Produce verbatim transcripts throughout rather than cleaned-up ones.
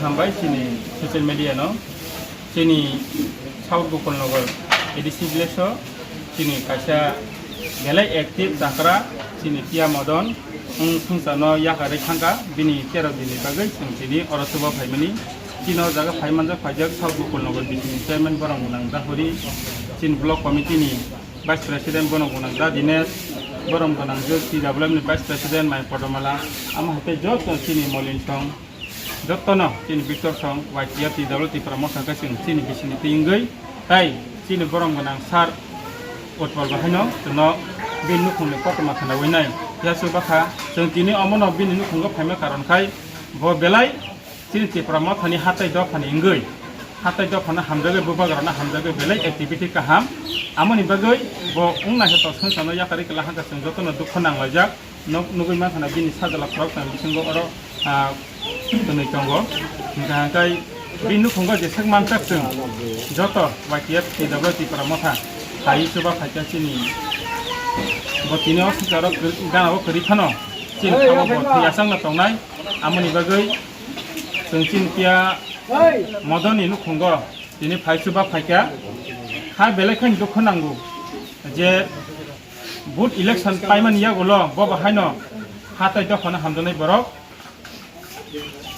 Hambai chini social media no, chini South Gokul Nagar A D C village o chini kaisa belai active chakra chini Tia Modon wng thwngsa no yakarwi thangkha, bini tero din ni bagwi chwng chini oro chuba phaimani. Chini o jaga phai manjak phaijak South Gokul Nagar B C ni chairman Borom Gwnang Dahuri, chini block committee ni vice president Borom Gwnang Da Dinesh, Borom Gwnang Jyoti T W M ni vice president Mai Podomala, amo hai khe joto chini Molin Song, jotono chini Victor Song, Y T F T W Tipra Motha khe chwng chini bisini twi wngwi, tai chini Borom Gwnang sir Utpal bahaino chwngno bini nukhungni kotorma khwnawi nai yasu bakha. Chwng tini omono bini nukhungo phaima karon khai bo belai chini Tipra Mothani hatai dophani wngwi, hatai dophano hamjagwi, bubagrano hamjagwi belai activity kaham. Amoni bagwi bo wngna khe tok songchano yakarwi kwlai hangkha chwng jotono dukho nanglaijak. Nuk-, nugwi mankha na bini sajla khorok tang bisingo oro, ah, twnwi tongo. Hingkha hingkhai bini nukhungo jeswk mansak chwng joto Y T F T W Tipra Motha hai chuba phaikha chini bo tini o swkaro kwrwi, gana o kwrwi phano chini kha o bo thwi achang no tongnai. Amoni bagwi chwng chini Tia Modoni nukhungo tini phai chuba phaikha. Ha belai khe dukho nango je vote election paimani yagulo bo bahaino hatai dophano hamjaknai borok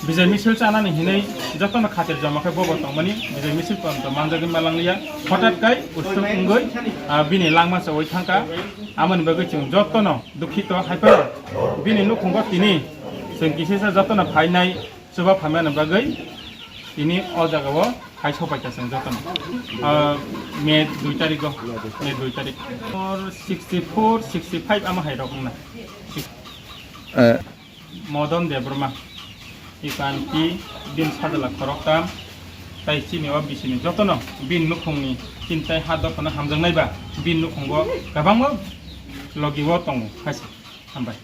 bijai misil chanani hinwi jotono khatir joma khe bobo tongmani bijai misil porjonto manjagwi malanglia. Hothat kai utsuk wngwi, ah, bini langma chawi thangkha. Amoni bagwi chwng jotono dukhito, haiphano bini nukhungo tini chwng kisisa jotono phainai chuba phaimani bagwi tini o jagao hai sopaikha chwng jotono. Ah, May dui tarikgo, May dui tarik. Or sixty four, sixty five amo hai rok wngna. Eh, Modon Debbarma, Ikanti, bini sajla khoroktham, tai chini o bisini jotono bini nukhungni chini tai ha dophano hamjaknai ba bini nukhungo kwbangma logi o tongo, hai se. Hambai.